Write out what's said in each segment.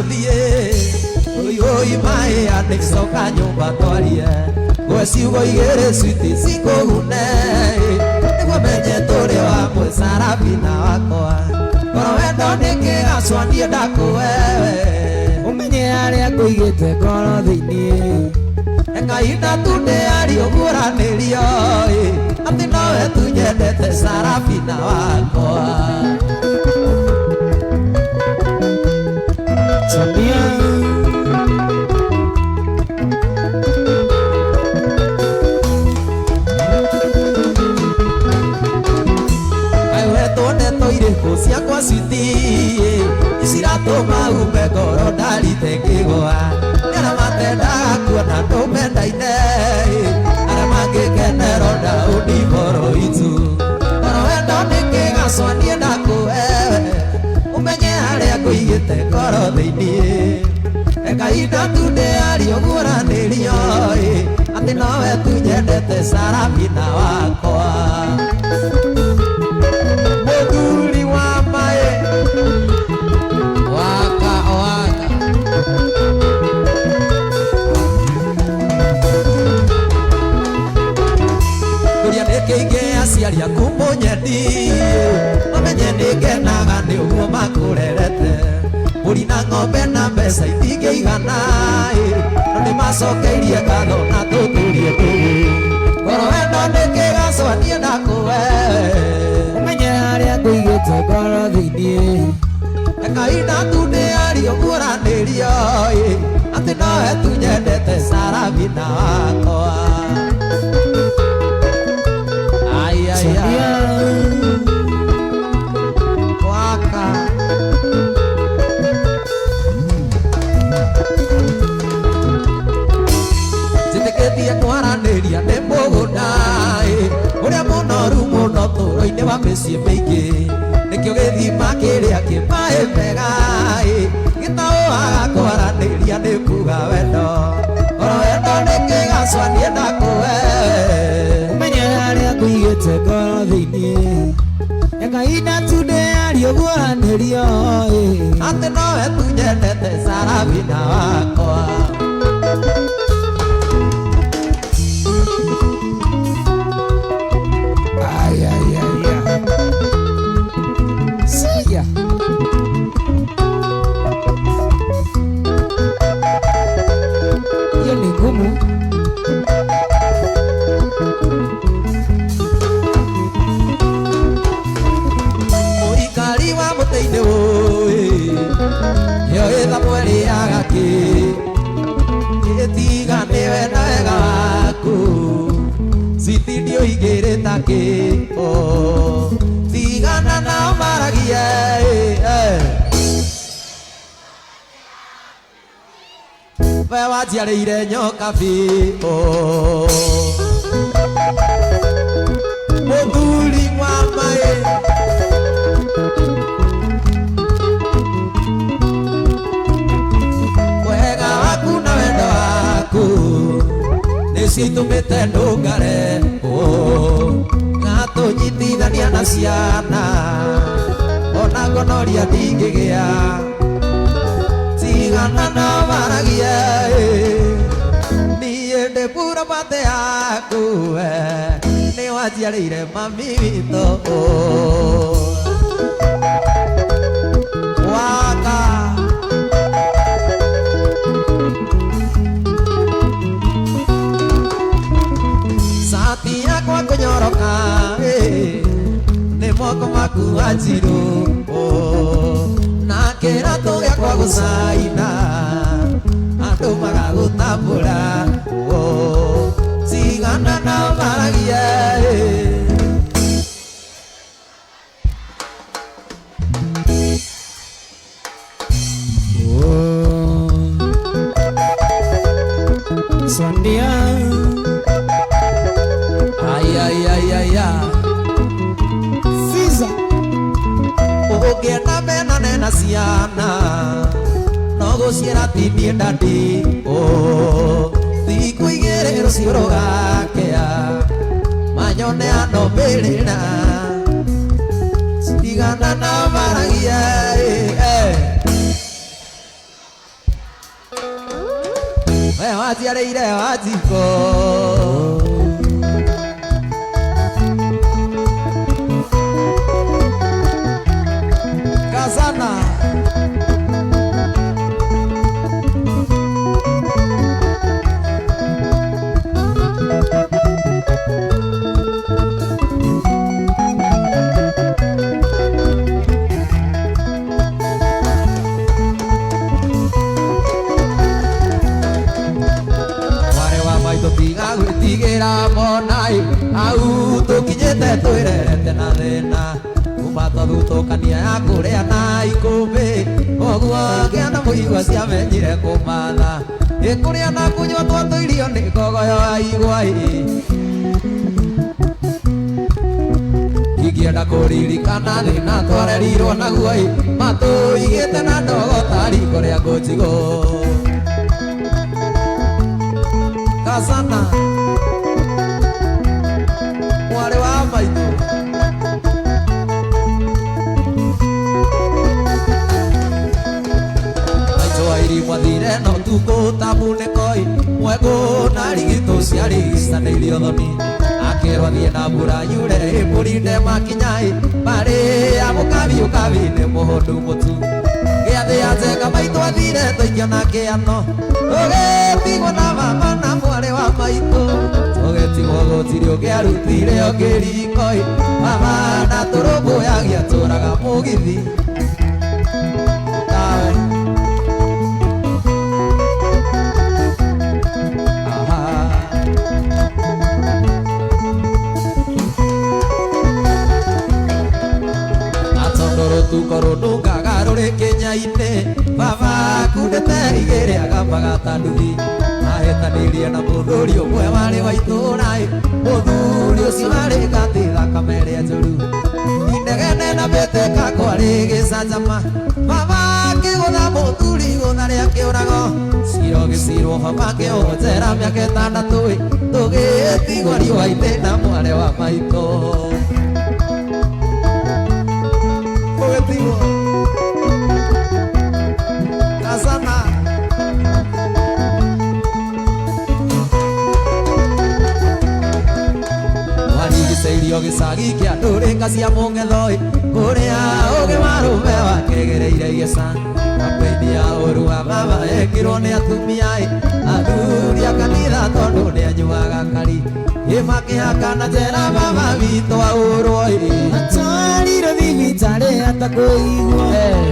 Thiĩ ũi maĩ andĩcoka nyũmba twarie ngwe ciugo igĩrĩ switi cikũgune nĩguo menye tũrĩ wamwe Sarafina wakwa ngoro wendo nĩ kĩgacwa niĩ ndakũwewe Ũmenye harĩa ngũigĩte ngoro thĩinĩ. Ekaina tu ndĩario guũranĩrio atĩ nowe tu nyendete Sarafina wakwa. Sonia. Kaĩ wetwo ndeto irĩkũ ciakwa citi iciratũma ume ngoro ndarite ngĩgũa nĩ arĩa matendaga kuona tũmendaine arĩa mangĩkenero ndaũndiboro itu ngoro wendo nĩ kĩgacwa niĩ ndakũwewe ũmenye harĩa ngũigĩte ngoro thĩinĩ ekainda tu ndĩario guũranĩrio atĩ nowe tu nyendete Sarafina wakwa mũthuri wa maĩ Waka waka. Kũria nĩkĩingĩ aciari aku mũnyendi mamenye nĩngenaga nĩ ũguo makũrerete mbũri na ng'ombe na mbeca itingĩigana no nĩmacokeirie ngatho na tũtũrie ndũgũ ngoro wendo nĩ kĩgacwa niĩ ndakũwe Ũmenye harĩa ngũigĩte ngoro thĩinĩ. Ekaina tu ndĩario guũranĩrio atĩ nowe tu nyendete Sarafina wakwa. Ai, ai, ai. Sonia. Waka. Njĩtĩkĩtie kwaranĩria nĩ mũgũnda ũrĩa mũnoru mũno tũũro-inĩ wa mĩciĩ mĩingĩ nĩkĩo gĩthima kĩrĩa kĩ maĩ mega gĩtaũaga kwaranĩria nĩ kuga wendo ngoro wendo nĩ kĩgacwa niĩ ndakũwe. Ũmenye harĩa ngũigĩte ngoro thĩinĩ. Ekainda tu ndĩario guũranĩrio. Atĩ nowe tu nyendete Sarafina wakwa. Ay, ay, ay, ay. Siya. Hiyo ni ngumu. Mũikari wa mũtĩ-inĩ ũĩ ĩyo ĩ Thamweri ya gakĩ ĩtiga nĩwe na wega waku citindio igĩrĩ ta kĩ tigana nao maragie. We wanjiarĩire nyoka biũ mũthuri wa maĩ wega waku na wendo waku nĩcio itũmĩte ndũngare gatũnyitithania na ciana ona ngonoria ndingĩgĩa tigana na maragie niĩ ndĩ pura mate yaku we nĩ wanjiarĩire mami witũ waka. Sati yakwa kũnyoroka nĩ moko maku wanjirũ na kĩratũ gĩakwa gũcaina andũ magagũtambũra tigana nao maragie. Oh. Sonia. Ai, ai, ai, ai, ai. Fiza. Ũngĩenda menane na ciana no gũciĩra ti niĩ ndandi thikũ igĩrĩ rũciũ rũgakĩa manyone ano mbĩrĩra tigana nao maragie. Waciarĩire Wanjikũ. Kazana. Mwarĩ wa maitũ tiga gwĩtigĩra monai au tũkinyĩte twĩrerete na thĩna kuma twathutũkania ya kũrĩa na ikũmbĩ koguo kĩana mũigua ciamenyire kũmatha ĩ kũrĩa na kũnyua twatũirio nĩ ngogoyo ya igwa ĩ ingĩenda kũririkana thĩna twarerirwo naguo ĩ matũigĩte na ndogo ta riko rĩa ngũnjigũ. Kazana. Mwarĩ wa maitũ. Maitũ airi mwathire no tukũ ta munĩkoi mwegũ na rigitũ ciarigicanĩirio thoni akĩrwo athiĩ na mbura yure ĩmũrinde makinyai marĩ ya mũkabi ũkabi nĩ mũhũndu mũtu gĩathĩ ya njenga maitũ athire tũikio na kĩano tũgĩtigwo na mama na mwarĩ wa maitũ tũgĩtigwo gũtirĩ ũngĩarutire o kĩrikoi mama na tũrũmbũyagia tũraga mũgithi tawe. Aha. Atondo rũtuko rũnungaga rũrĩ kĩnya-inĩ baba kundĩte igĩrĩ agambaga ta nduthi ahĩtanĩirie na mũthuri ũmwe warĩ wa itũũra ĩ mũthuri ũcio warĩ gati thakame ĩrĩa njũru inegene na mĩtĩka kwarĩ gĩcanjama baba akĩgũtha mũthuri gũtha rĩa kĩũrago ciro gĩcirwo baba akĩohwo njera mĩaka ĩtandatũ ĩ tũgĩtigwo riũa-inĩ na mwarĩ wa maitũ tũgĩtigwo. Kazana. Warigicĩirio gĩcagi kĩa ndũrĩka cia mũng'etho-ĩ kũrĩa ũgĩ wa rũme wakĩgereire igĩca kambeini ya ũru wa mama ekirwo nĩ atumia-ĩ athuri a kanitha tondũ nĩanyuaga kari ĩ makĩhakana njera mama witũ ahũrwo-ĩ. Atwarirwo thibitarĩ atakũigua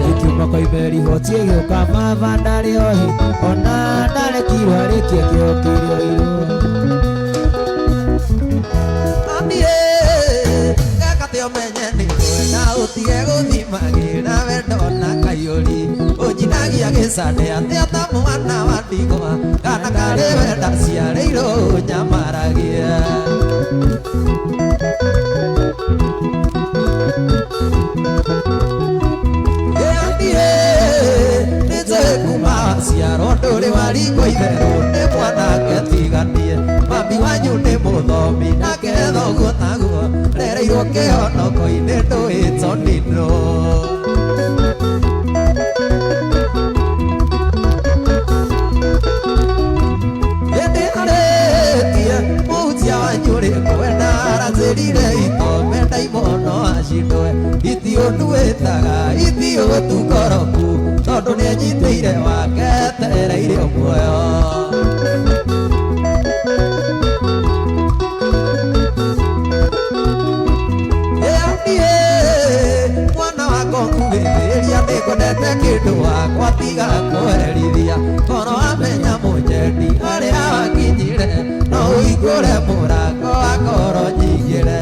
ĩkiuma koime riboti ĩgĩũka baba ndarĩ ohi ona ndarekirwo arĩkie kĩo kĩrĩa oirwo. Niĩ gakate ũmenye nĩ kwenda ũtige gũthimagĩra wendo na kaiyũri ũnjinagia gĩcane atĩa ta mwana wa ndigwa kana karĩ wenda ciarĩirwo ũnyamaragia. Kuma ciarwo ndũrĩ waringwo itherũ nĩ mwanake tiganie mami wanyu nĩ mũthomi nake thoguo taguo rereirwo kĩhonoko-inĩ ndũĩtwo nino. Hĩndĩ arĩtie mũhunjia wanyu rĩ kwenda aranjĩrire itome ndaimono acindwe itiũnduĩtaga itiũtukoroku tondũ nĩanyitĩire wake etereire muoyo. Ĩaniĩ mwana wakwa ngugĩrĩria nĩngwendete kĩndũ wakwa tiga kũherithia korwo amenya mũnyendi harĩa wakinyire no ũhingũre mũrango akorwo nyingĩre.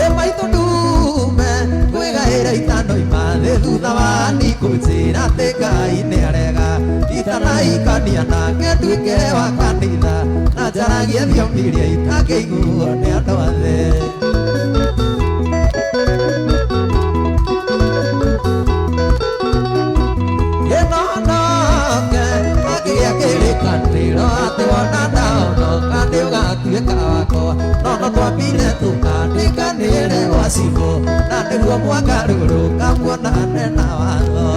Ĩ maitũ ndume kwĩgaĩra itano imathĩ thutha wa nikũnjĩra atĩ Ngai nĩarega itanaikania nake nduĩke wa kanitha na njaragie thiomi iria itangĩiguo nĩ andũ othe. Ĩnonoke akĩgĩa kĩrĩkanĩro atĩ wona ndahonoka nĩũgatuĩka wakwa no no twambire tũkandĩkanĩre gwa cibũ na nĩguo mwagarũrũka muonane na watho.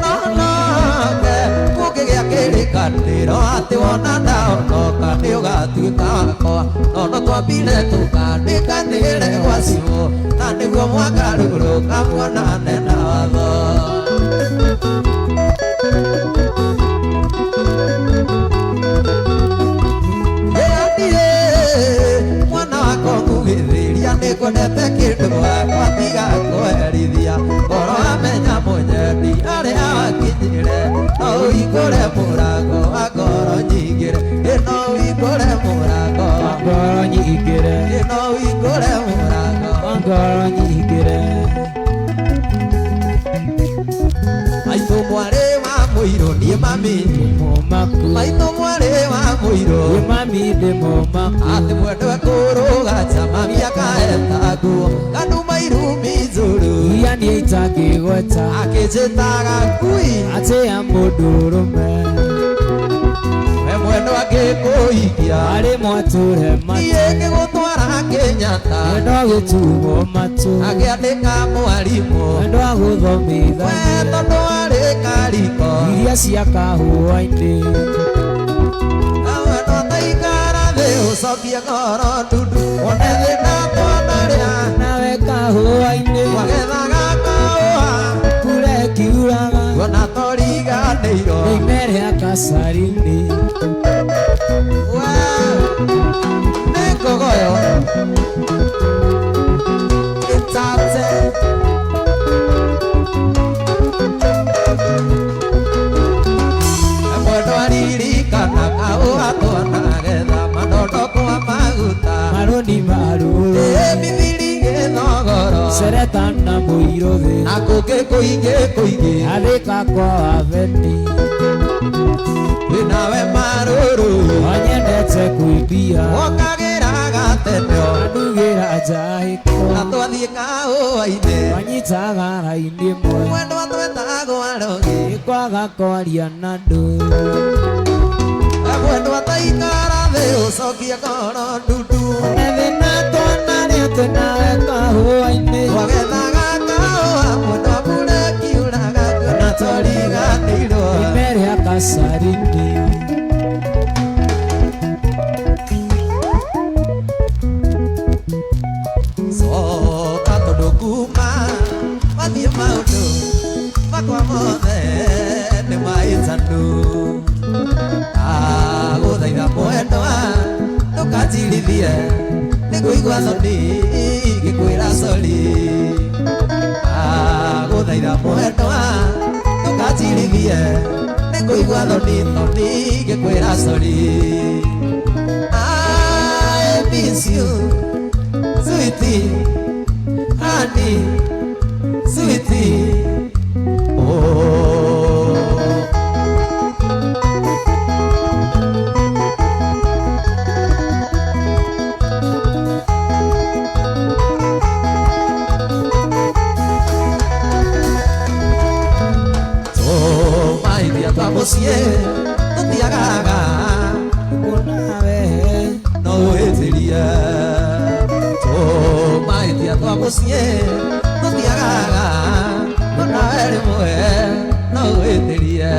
Ĩnonoke kũngĩgĩa kĩrĩkanĩro atĩ wona ndahonoka nĩ ũgatuĩka wakwa no no twambire tũkandĩkanĩre gwa cibũ na nĩguo mwagarũrũka muonane na watho. Mwana wakwa ngugĩrĩria nĩngwendete kĩndũ wakwa tiga kũherithia ngoro amenya mũnyendi arĩa wakinyire no ũhingũre mũrango wa ngoro nyingĩre ĩ no ũhingũre mũrango Wa ngoro nyingĩre. Ĩ no ũhingũre mũrango Wa ngoro nyingĩre. Maitũ mwarĩ wa mũirũ niĩ mami Ndĩ mũmaku. Maitũ mwarĩ wa mũirũ Niĩ mami ndĩ mũmaku. Atĩ mwendwe kũrũga nja mami akaeta nguo kanuma irumi njũru Iria niĩ itangĩgweta. Akĩnjĩtaga ngui Atĩ ya mũndũrũme. We mwendwa ngĩkũhikia Arĩ mwatũre matũ. Niĩ ngĩgũtwara Kenyatta Mwendwa gĩtumo matũ. Akĩandĩka mwarimũ Mwendwa We gũthomithania. tondũ arĩ kariko Iria cia kahũa-inĩ. Na mwendwa taikara thĩ ũcokie ngoro ndundu wone thĩna twanarĩa Nawe kahũa-inĩ. Twagethaga kahũa Kure kiuraga. Kuona tũriganĩirwo Rĩime rĩa kacarini. We nĩ ngogoyo ĩtate Mwendwa aririkana kahũa twanagetha manondo kwa maguta Marũni marũrũ. Ĩ mithiri gĩthogoro Sereta na mũirũthĩ. Na kũngĩ kũingĩ kũingĩ Athĩka kwa wabeni. Wĩnawe marũrũ Wanyendete kũimbia. Wokagĩra gatene Andugĩra njahĩko. Na twathiĩ kahũa-inĩ Wanyitaga raini ĩmwe. Mwendwa twetagwo arogi Nĩkwaga kwaria na andũ. Mwendwa taikara thĩ ũcokie ngoro ndundu Thĩna twanarĩa twĩnawe kahũa-inĩ. Twagethaga kahũa mwendwa mbura ĩkiuraga kuona tũriganĩirwo Rĩme rĩa kacarini. Coka tondũ kuma wathiĩ maũndũ makwa mothe nĩ mahĩtanu Ndagũthaitha mwendwa ndũkanjirithie nĩngũigua thoni ngĩkwĩra sorry Ndagũthaitha mwendwa ndũkanjirithie nĩngũigua thoni thoni ngĩkwĩra sorry I miss you sweetie honey sweetie oh. Tũmaithia twa mũciĩ tũtiagaga Kuonawe. No wĩtĩrie Tũmaithia twa mũciĩ tũtiagaga onawe rĩmwe no wĩtĩrie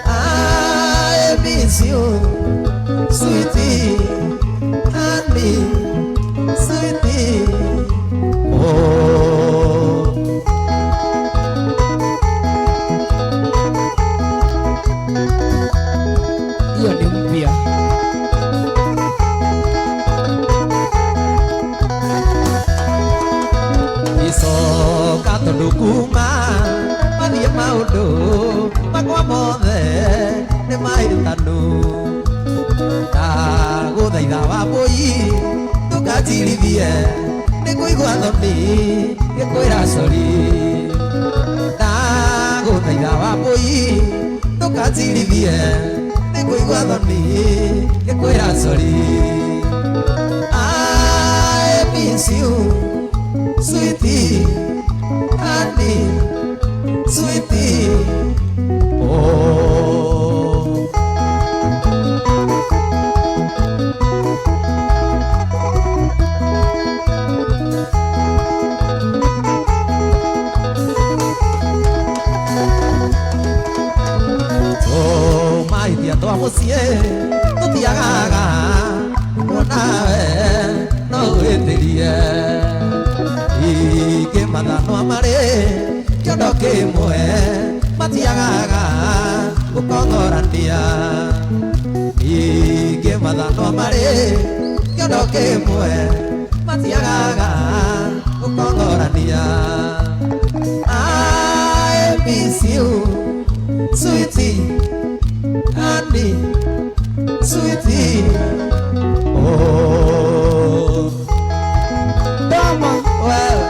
I miss you sweetie honey sweetie oh. Hiyo ni mpya. Icoka tondũ kuma mathiĩ maũndũ makwa mothe nĩ mahĩtanu Ndagũthaitha wambũi ndũkanjirithie nĩngũigua thoni ngĩkwĩra sorry Ndagũthaitha wambũi ndũkanjirithie nĩngũigua thoni ngĩkwĩra sorry I miss you sweetie honey sweetie oh. Tũria twa mũciĩ tũtiagaga onawe no wĩtĩrie ingĩ mathanwa marĩ kĩondo kĩmwe matiagaga gũkong'orania ingĩ mathanwa marĩ kĩondo kĩmwe matiagaga gũkong'orania. I miss you, sweetie, honey, sweetie. Oh, Dama well.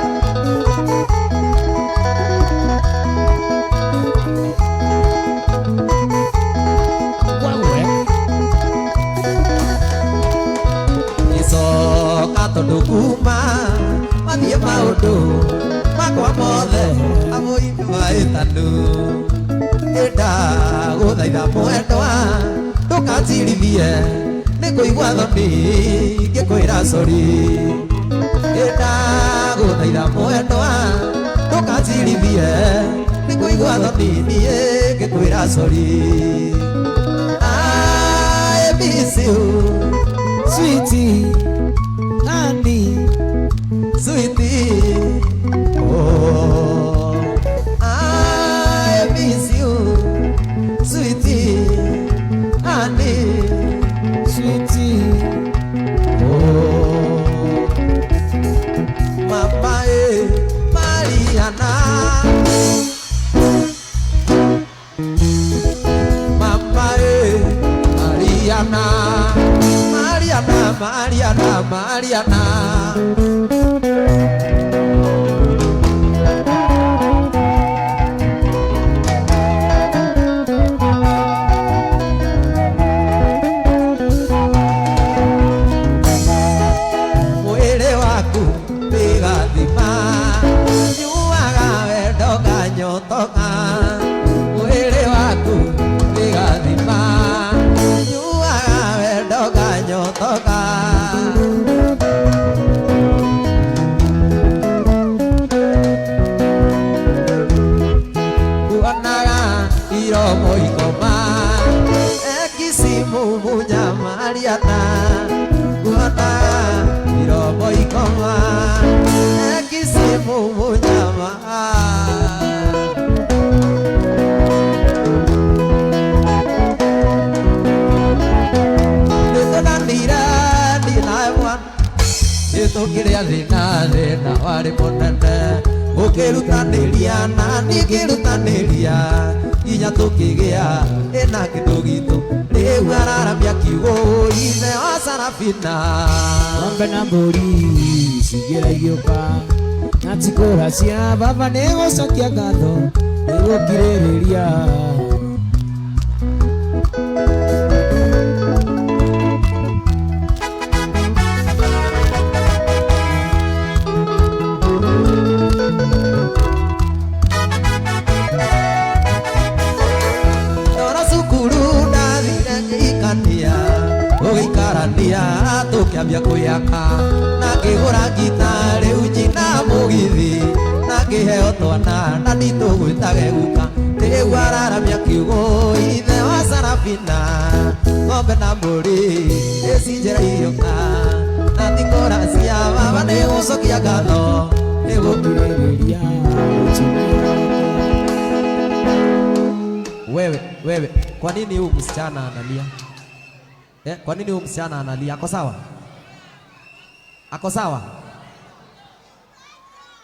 Wewe Icoka tondũ kuma mathiĩ maũndũ makwa mothe amũimbi maĩtanu ndagũthaitha mwendwa ndũkanjirithie nĩ kũigua thoni ngĩkwĩra sori ndagũthaitha mwendwa ndũkanjirithie nĩ kũigua thoni niĩ ngĩkwĩra sori. I miss you, sweetie, honey, sweetie. Oh, I miss you, sweetie, honey, sweetie. Oh, mama eh, Mariana, mama eh, Mariana, Mariana, Mariana, Mariana. Mwĩrĩ waku wĩgathima nyuaga wendo nganyotoka mwĩrĩ waku wĩgathima nyuaga wendo nganyotoka. Kuonaga iromo ikoma ekisimumunya Mariana kuonaga iromo ikoma ekisimumunya. Nĩtũnanire niĩ nawe mwana nĩtũkĩrĩa thĩna thĩna warĩ mũnene ũkĩrutanĩria na niĩ ngĩrutanĩria nginya tũkĩgĩa ĩna kĩndũ gitũ rĩu araramia kiugo ithe wa Sarafina. Ng'ombe na mbũri cigĩra igĩũka na tikũra cia baba nĩ gũcokia ngatho nĩ gũkirĩrĩria. Ndora cukuru ndathire ngĩikania ũgĩikarania tũkĩambia kwĩyaka na ngĩgũra ngita rĩu njina mũgithi na ngĩheo twana na nditũgwĩtage guka rĩu araramia kiugo ithe wa Sarafina ng'ombe na mbũri ĩcinjĩra iyoka na tikũra cia baba nĩ gũcokia ngatho nĩ Gũkirĩrĩria mũtumia. Wewe, wewe, kwa nini huyu msichana analia? Kwa nini huyu msichana analia? Ako sawa? Ako sawa?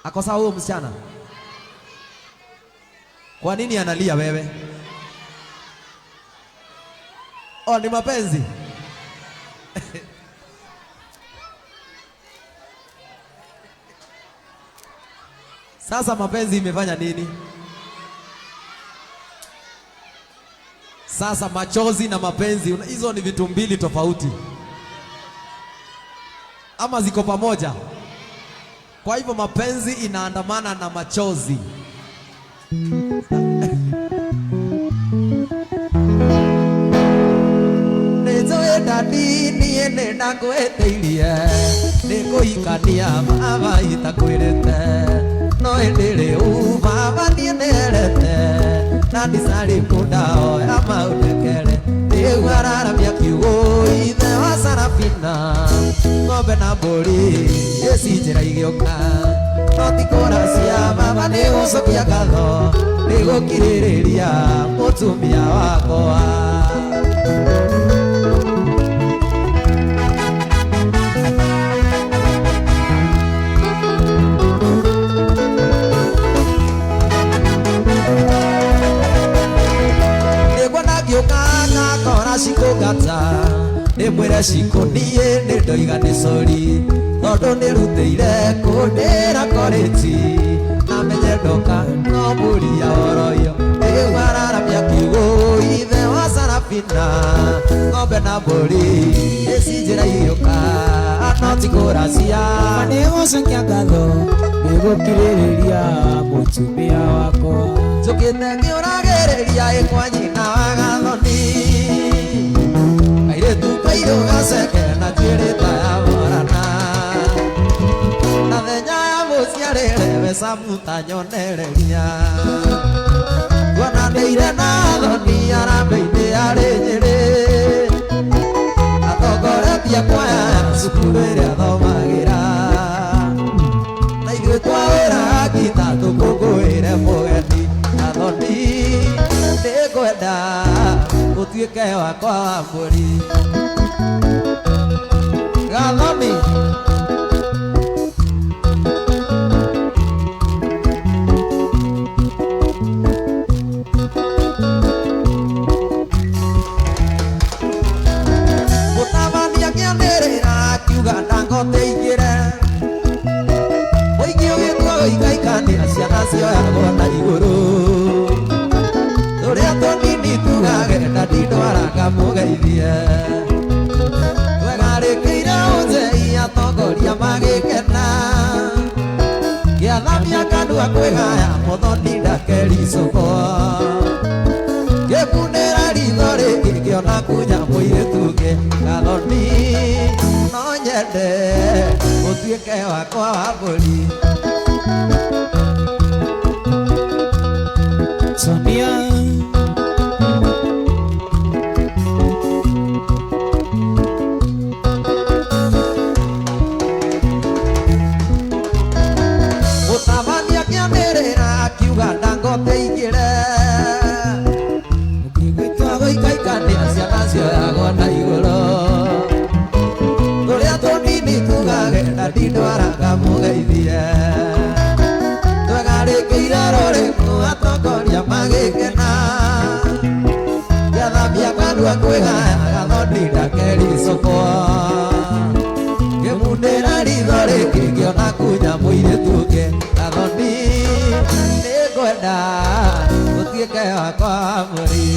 Ako sawa huyu msichana? Kwa nini analia wewe? Oh, ni mapenzi. Sasa mapenzi imefanya nini? Sasa machozi na mapenzi, hizo ni vitu mbili tofauti, ama ziko pamoja? Kwa hivyo mapenzi inaandamana na machozi. Nĩnjũĩ ndadi niĩ nĩndakwĩtĩirie nĩngũhikania baba itakwĩrĩte no ĩndĩ rĩu baba niĩ nĩerete na ndicarĩ kũndahoya maũndekere rĩu njĩra igĩũka no ti kũracia baba nĩ gũcokia ngatho nĩ gũkirĩrĩria mũtumia wakwa. Ngakora cikũngata ndĩmwĩre cikũniĩ nĩ ndoiga nĩ sori tondũ nĩrutĩire kũndĩra korĩti na menye ndoka no mbũri ya oroyo ĩgwararamia kiugũ ithe wa Sarafina ng'ombe na mbũri ici njĩra igĩũka no ti kũracia. Nĩ gũcokia ngatho nĩ gũkirĩrĩria mũtumia wakwa. Njũkĩte ngĩũragĩrĩria ĩ kwa nyina wa Gathoni kairĩtu kairũ gaceke na njuĩrĩ ta ya Morana na thenya ya mũciarĩre Wecamu ta nyonereria tuonanĩire na Thoni arambĩ-inĩ arĩ Nyĩrĩ atongoretie kwaya ya cukuru ĩrĩa thomagĩra na ithuĩ twawĩraga ngita tũkũngũĩre mũgeni Gathoni nĩngwenda ũtuĩke wakwa wa mbũri. Gathoni mũtabania kĩanĩrĩra akiuga Dangote ingĩre mũingĩ ũgĩtua gũikaikania ciana cioyagwo na igũrũ tũrĩa tũnini tugage ndandindwara ngamũgeithie twegarĩkĩire ũnjei atongoria magĩkena gĩathamia kanua kwĩgaya mũthoni ndakericũkwo ngĩkunĩra ritho rĩngĩ ngĩona kunya mũirĩtu ũngĩ Gathoni no nyende ũtuĩke wakwa wa mbũri. Sonia mũtabania kĩanĩrĩra akiuga Dangote ingĩre ũkĩgwĩtwa gũikaikania ciana cioyagwo na igũrũ tũrĩa tũnini tugage ndandindwara ngamũgeithie twegarĩkĩire rũrĩmũ atongoria magĩkena gĩathamia kanua kwĩgaya Gathoni ndakericũkwo ngĩmunĩra ritho rĩngĩ ngĩona kunya mũirĩtu ũngĩ Gathoni nĩngwenda ũtuĩke wakwa wa mbũri.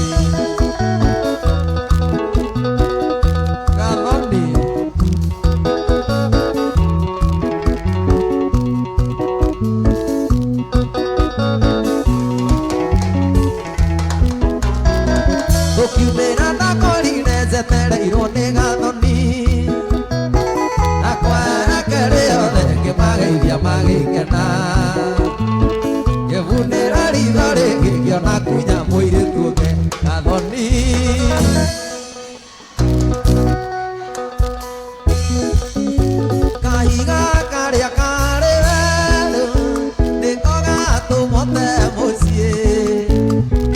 Gathoni tũkiumĩra ndakorire njetereirwo nĩ Gathoni akwa yake rĩothe ngĩmageithia magĩkena ngĩbunĩra ritho rĩngĩ ngĩona kunya mũirĩtu ũngĩ Gathoni kahiga karĩa karĩ werũ nĩko gatũmote mũciĩ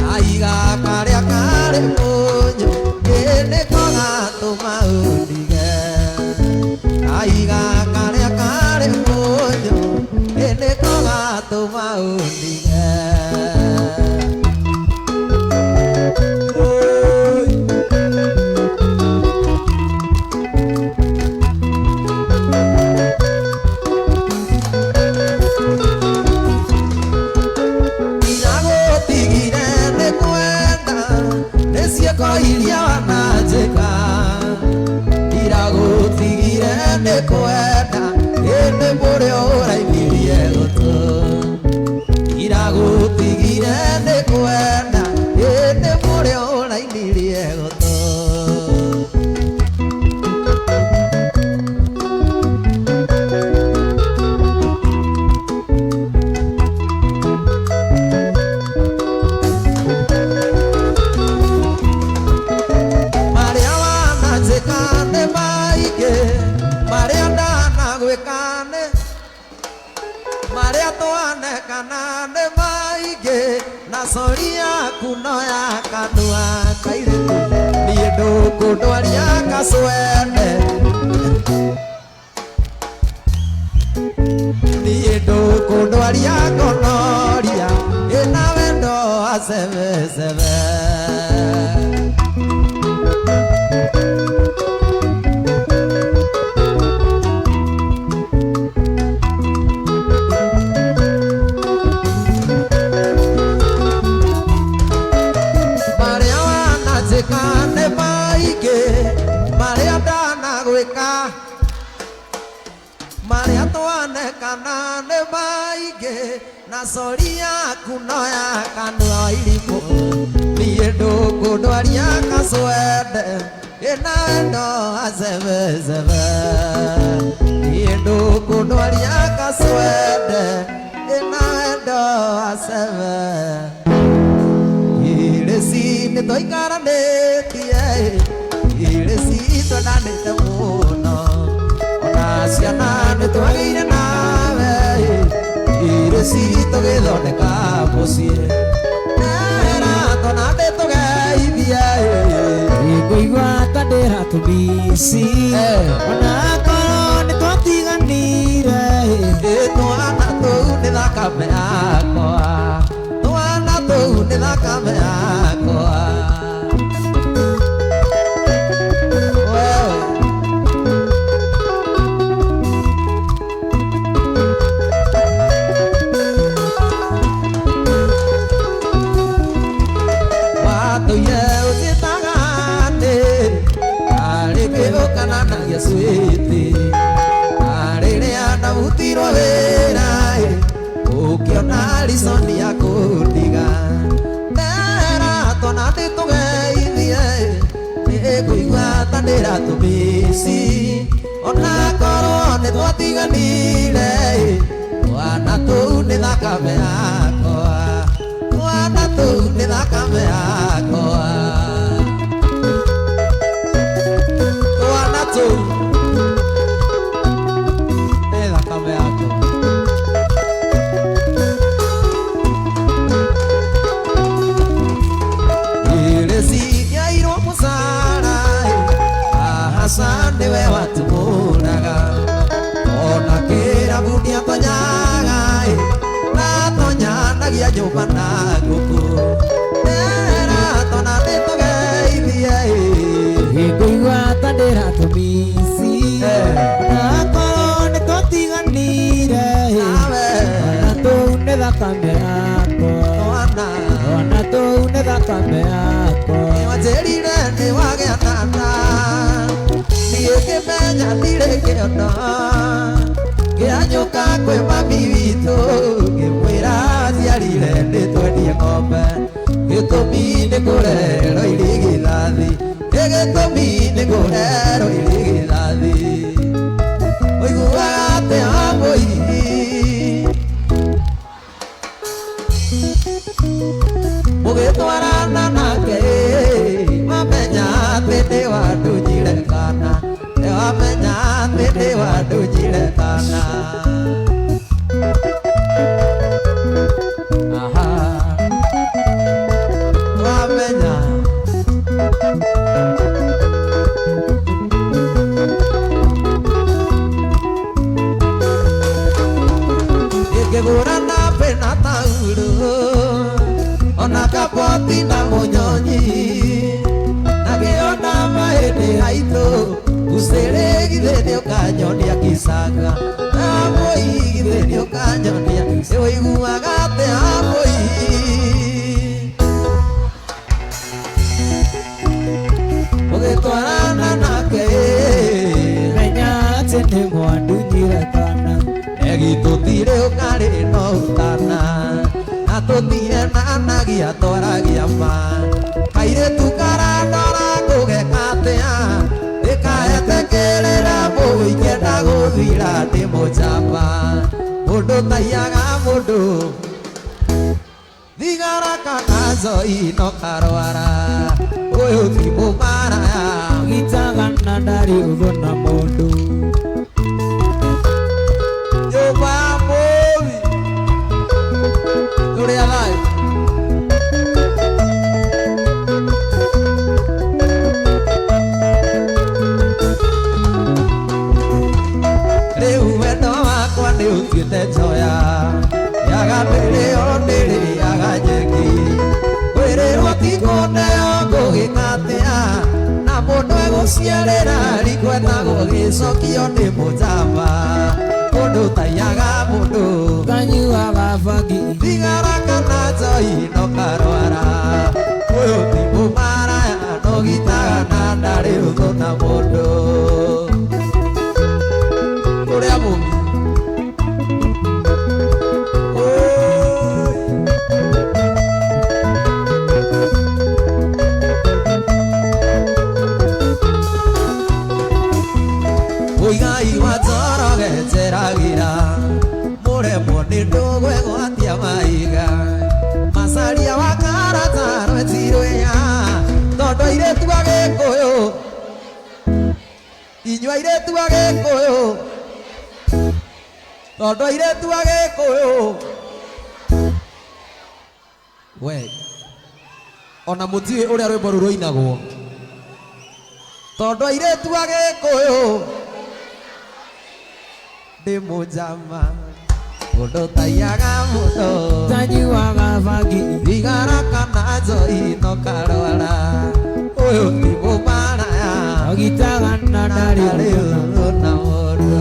kahiga karĩa karĩ mũnyũ ĩ nĩko gatũma ũndige kahiga karĩa karĩ mũnyũ ĩ nĩko gatũma ũndige. Oi. Ndagũtigire nĩ kwenda nĩ ciĩko iria wananjĩka ndagũtigire nĩ kwenda ĩndĩ mũrĩo ũraimirie gũtũ ndagũtigire nĩ kwenda ĩndĩ mũrĩo ũraimirie gũtũ. Marĩa wananjĩka nĩ maingĩ marĩa ndanagwĩka nĩ twanekana nĩ maingĩ na sori yaku no ya kanua kairĩtu niĩ ndũkũndwaria kacwende niĩ ndũkũndwaria ngonoria ĩna wendo wa cebecebe. Marĩa wananjĩka nĩ maingĩ marĩa ndanagwĩka marĩa twanekana nĩ maingĩ na sori yaku no ya kanua irimũ niĩ ndũkũndwaria kacwende ĩna wendo wa cebecebe niĩ ndũkũndwaria kacwende ĩna wendo wa cebe irĩci nĩ twaikaranĩtie irĩci twendanĩte mũno ona ciana nĩ twagĩire nawe irĩci tũgĩthondeka mũciĩ era twana nĩ tũgeithie. Ngũigua ta ndĩratũmici ona korwo nĩ twatiganire. Ĩ twana tũu nĩ thakame yakwa twana tũu nĩ thakame yakwa wewe. Watũire ũnjĩtaga atĩ arĩ kĩũkananagia switi rĩrĩa ndahutirwo wĩra ũkĩona riconi ya kũndiga ndera twana ndĩtũgeithie nĩngũigua ta ndĩratũmici ona korwo nĩ twatiganire twana tũu nĩ thakame yakwa twana tũu nĩ thakame yakwa twana tũu nĩ thakame yakwa. Irĩciairwo mũcara ahaca nĩwe watumũraga ona kĩrabu nĩatonyaga natonyanagia nyũmba na ngũkũ era twana nĩtũgeithie. Ngũigua ta ndĩratũmici ona korwo nĩ twatiganire. Nawe Twana tũu nĩ thakame yakwa twana twana tũu nĩ thakame yakwa. Nĩwanjĩrire nĩwagĩa na nda niĩ ngĩmenya ndirĩ kĩondo ngĩhanyũka kwĩ mami witũ ngĩmwĩra aciarire nĩtwendie ng'ombe gĩtũmi nĩ kũrerwo irigithathi gĩtũmi nĩ kũrerwo irigithathi ũiguaga atĩa mũihi mũgĩtwarana nake wamenya atĩ nĩ wandunjire kana wamenya atĩ nĩ wandunjire kana. Aha wamenya ingĩgũra na bena taurũ ona kaboti na mũnyonyi na ngĩona mahĩndĩ haitũ ucĩrĩ githĩ nĩũkanyonia kicanga amũi githĩ nĩũkanyonia nĩũiguaga atĩa amũi ũgĩtwarana nake Menya atĩ nĩ mwandunyire kana egitũtirĩ ũkarĩ no ũtana na tũtienanagia twaragia ma kairĩtu karandora ngũgeka atĩa ndĩkaete kĩrĩra mũingĩenda gũthira ndĩ mũjamba mũndũ taiyaga mũndũ thigara kana njohi no karwara ũyũ ti mũmaraya gitaga na ndarĩ ũthũ na mũndũ. Nyũmba ya mũũi. Mũciarĩra rikwetagwo gĩcokio nĩ mũnjamba mũndũ taiyaga mũndũ Kanyuaga bangi. Thigara kana njohi no karwara ũyũ ti mũmaraya no gitaga na ndarĩ ũthũ na mũndũ ũrĩa mũmi. Oi. Mũigai wa Njoroge njeragĩra mũremwo nĩ ndũgwegwatia maiga macaria wa karata rwetirwea tondũ airĩtu a Gĩkũyũ inyuĩ airĩtu a Gĩkũyũ tondũ airĩtu a Gĩkũyũ we ona mũtiũĩ ũrĩa rwĩmbo rũu rũinagwo tondũ airĩtu a Gĩkũyũ ndĩ mũnjama mũndũ taiyaga mũndũ Kanyuaga bangi. Thigara kana njohi no karwara ũyũ ti mũmaraya Ogitaga na ndarĩ ndarĩ ũthũ ũthũ na mũndũ.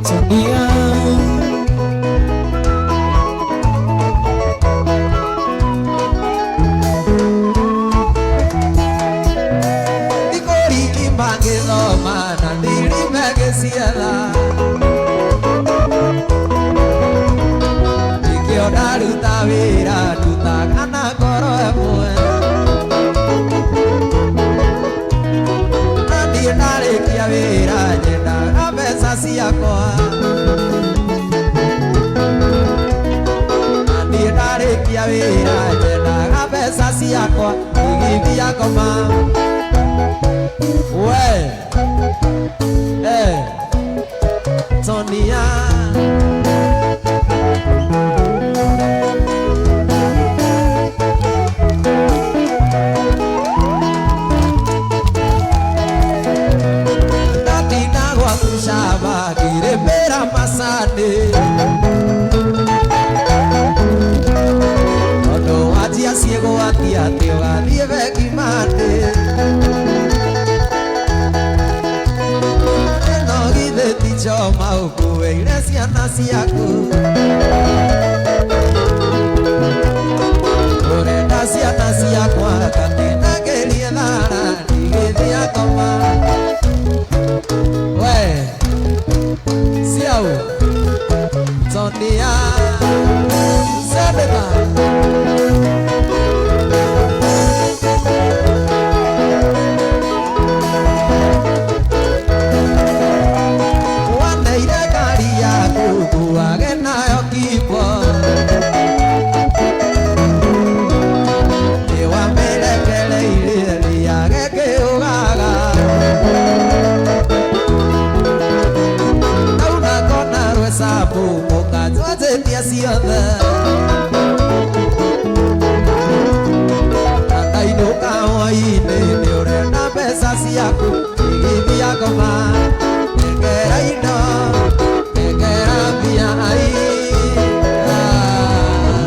Sonia. Ndikũririma ngĩthoma na ndirime ngĩcietha nĩkĩo ndaruta wĩra ndutaga na ngoro ĩmwe na niĩ ndarĩkia wĩra nyendaga mbeca ciakwa na niĩ ndarĩkia wĩra nyendaga mbeca ciakwa igithia ngoma. We eh Sonia. Ndatinda gwaku caba ngĩrĩmĩra macani tondũ wanjia ciĩgwatia atĩ ũgathiĩ bengi mandĩ ĩno githĩ ti njoma ũkuĩire ciana ciaku ũrenda ciana ciakwa katinangĩrie thara ndigĩthia ngoma. We Siau Sonia Senator. Waneire ngari yaku nguage nayo kimbo nĩwamĩrekereirie rĩage kĩũgaga nauna kona rwecabu mũkanjwanjĩtie ciothe na ndainũka hwainĩ nĩũrenda mbeca ciaku igithia ngoma nengera indo nengera mbia ai. Ah.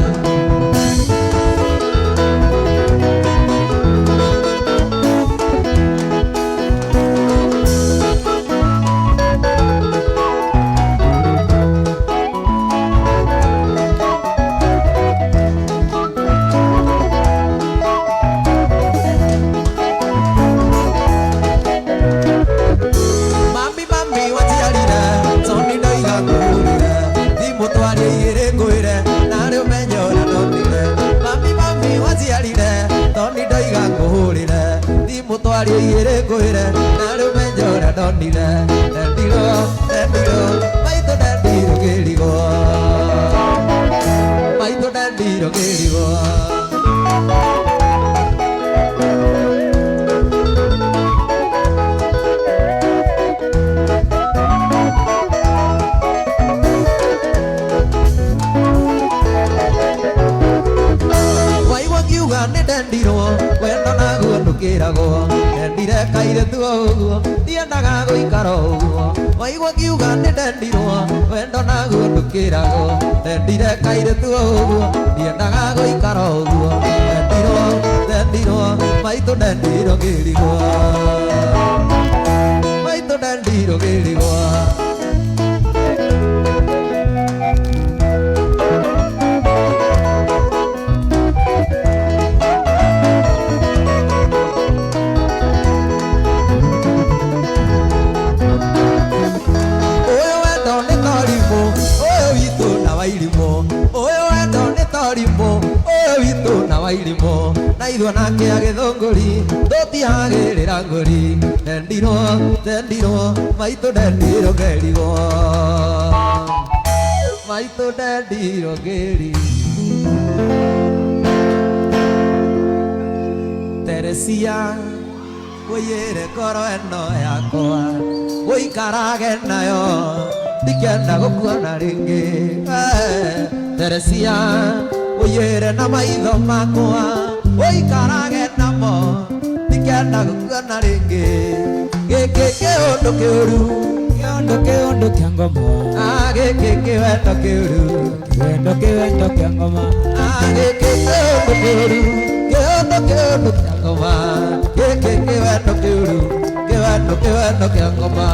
Mami mami waciarire Toni ndoiga ngũrire thimũ twarie igĩrĩ ngwĩre narĩ ũmenye ũrĩa ndonire. Mami mami waciarire Toni ndoiga ngũhũrĩre thimũ twarie igĩrĩ ngwĩre narĩ ũmenye ũrĩa ndonire. Ndendirwo ndendirwo maitũ ndendirwo ngĩrigwo maitũ ndendirwo ngĩrigwo. Ndendire kairĩtu o ũguo ndiendaga gũikara o ũguo waigua ngiuga nĩ ndendirwo wendo naguo ndũkĩragwo ndendire kairĩtu o ũguo ndiendaga gũikara o ũguo ndendirwo ndendirwo maitũ ndendirwo ngĩrigwo maitũ ndendirwo ngĩrigwo. Ũyũ wendo nĩ torimũ ũyũ witũ na wairimũ ũyũ wendo nĩ torimũ ũyũ witũ na wairimũ na ithuĩ nake agĩthũngũri tũtiagĩrĩra ngũri ndendirwo ndendirwo maitũ ndendirwo ngĩrigwo maitũ ndendirwo ngĩrigwo. Teresia wĩyĩre ngoro ĩno yakwa ũikarage nayo ndikenda gũkuona rĩngĩ. Teresia ũiyĩre na maitho makwa ũikarage namo ndikenda gũkuona rĩngĩ. Gĩkĩ kĩũndũ kĩũru Kĩũndũ kĩũndũ kĩa ngoma gĩkĩ kĩwendo kĩũru kĩwendo kĩwendo kĩa ngoma gĩkĩ kĩũndũ kĩũru kĩũndũ kĩũndũ kĩa ngoma gĩkĩ kĩwendo kĩũru kĩwendo kĩwendo kĩa ngoma.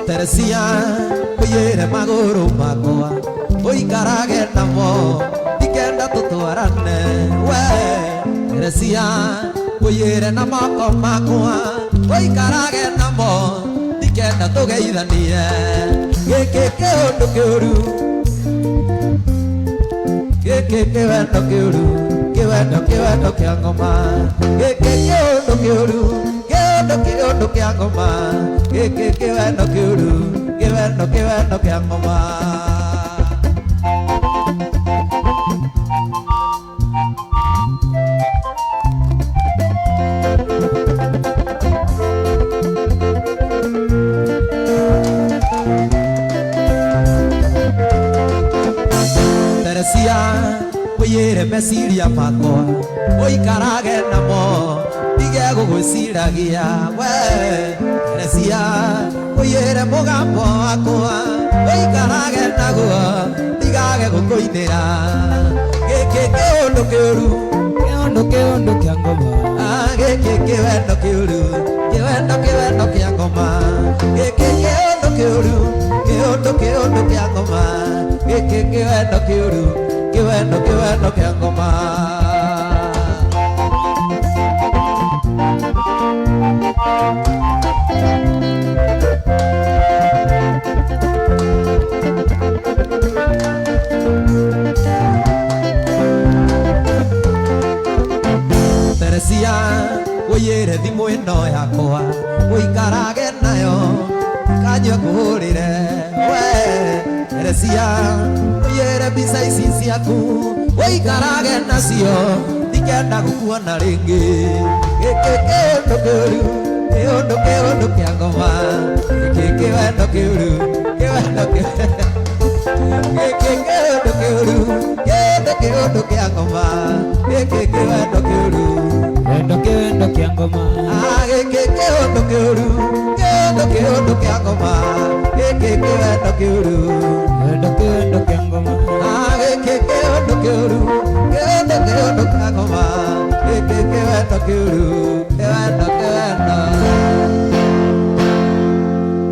Teresia ũiyĩre magũrũ makwa ũikarage namo ndikenda tũtwarane we. Teresia ũiyĩre na moko makwa ũikarage namo ndikenda tũgeithanie. Gĩkĩ kĩũndũ kĩũru gĩkĩ kĩwendo kĩũru kĩwendo kĩwendo kĩa ngoma gĩkĩ kĩũndũ kĩũru kĩũndũ kĩũndũ kĩa ngoma gĩkĩ kĩwendo kĩũru kĩwendo kĩwendo kĩa ngoma. Teresia ũiyĩre meciria makwa ũikarage namo ndige gũgwĩciragia we. Teresia ũiyĩre mũgambo wakwa ũikarage naguo ndigage gũkũinĩra. Gĩkĩ kĩũndũ kĩũru Kĩũndũ kĩũndũ kĩa ngoma gĩkĩ kĩwendo kĩũru kĩwendo kĩwendo kĩa ngoma gĩkĩ kĩũndũ kĩũru kĩũndũ kĩũndũ kĩa ngoma gĩkĩ kĩwendo kĩũru kĩwendo kĩwendo kĩa ngoma. Teresia ũiyĩre thimũ ĩno yakwa ũikarage nayo kanyue ngũhũrĩre we. Teresia ũiyĩre mbica ici ciaku ũikarage nacio ndikenda gũkuona rĩngĩ. Gĩkĩ kĩũndũ kĩũru kĩũndũ kĩũndũ kĩa ngoma gĩkĩ kĩwendo kĩũru kĩwendo gĩkĩ kĩũndũ kĩũru kĩũndũ kĩũndũ kĩa ngoma gĩkĩ kĩwendo kĩũru Kĩwendo kĩwendo kĩa ngoma gĩkĩ kĩũndũ kĩũru kĩũndũ kĩũndũ kĩa ngoma gĩkĩ kĩwendo kĩũru Kĩwendo kĩwendo kĩa ngoma gĩkĩ kĩũndũ kĩũru kĩũndũ kĩũndũ kĩa ngoma gĩkĩ kĩwendo kĩũru kĩwendo kĩwendo.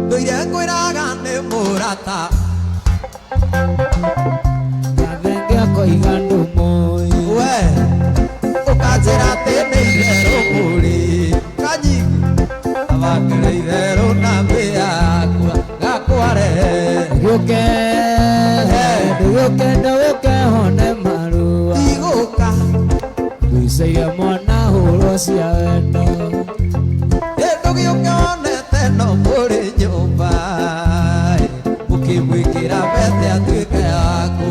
Ndũire ngwĩraga nĩ mũrata Gathenge akoiga ndũmũĩ we ũkanjĩra atĩ nĩ itherũ mũrĩ kanyingi abakĩrĩ itherũ na mbĩa yakwa gakware Ndũgĩũke ndũgĩũke ndũgĩũke hone marũa ndigũka Ngũicaire mwana hũrwo cia wendo ndũgĩũke wonete no mũrĩ nyũmba ũkĩmwĩkĩra mbete atuĩke yaku.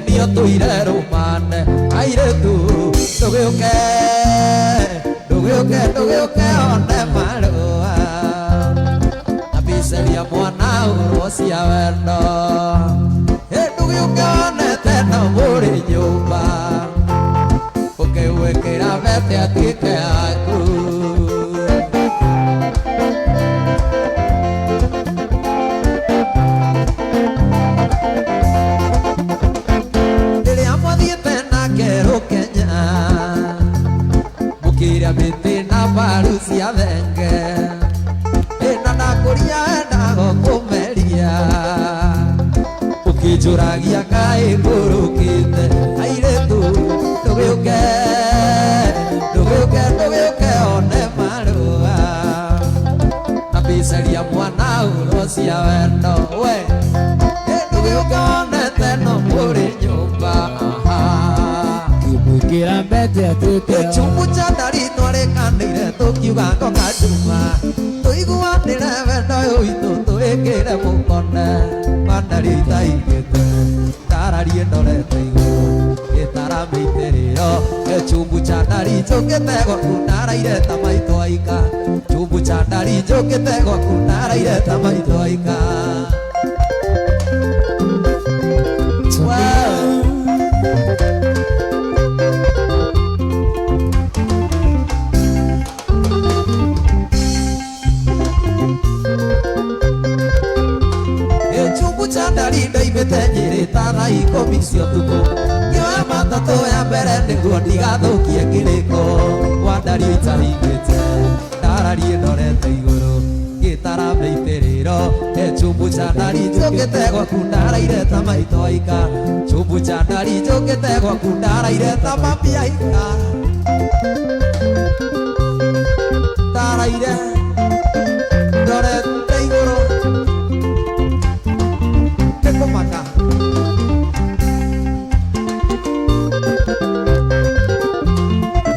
Ũkenio tũire rũmane airĩtu ndũgĩũke ndũgĩũke ndũgĩũke one marũa abiceria mwana ũrwo cia wendo ndũgĩũke onete no mũrĩ nyũmba ũkĩwĩkĩra bete atuĩke yaku. Rĩrĩa mwathiĩte nake rũkenya mũkĩrĩa mĩtĩ na mbaru cia thenge ĩna ndakũria endago kũmeria ũkĩnjũragia kaĩ ngũrũkĩte airĩtu ndũgĩũke ndũgĩũke ndũgĩũke one marũa na mbicaria mwana ũrwo cia wendo we ndũgĩũke onete no mũrĩ nyũmba. Ngĩmwĩkĩra mbete atuĩke Gĩchumbu cha ndari twarĩkanĩire tũkiuga ngoka nduma tũiguanĩre wendo ũyũ witũ tũĩkĩre mũkone mandari itaigĩte ndararie ndorete igũrũ gĩtara mĩitĩrĩro gĩchumbu cha ndari njũkĩte gwaku ndaraire ta maitũ aika chumbu cha ndari njũkĩte gwaku ndaraire ta maitũ aika. Gĩchumbu cha ndari ndoimĩte Nyĩrĩ ta thaa ikũmi cia ũtukũ ngĩoya matatũ ya mbere nĩguo ndigathũkie kĩrĩko wa ndari itahingĩte ndararie ndorete igũrũ ngĩtara mĩitĩrĩro gĩchumbu cha ndari njũkĩte gwaku ndaraire ta maitũ aika chumbu cha ndari njũkĩte gwaku ndaraire ta mami aika ndaraire ndorete igũrũ nĩkũmaka.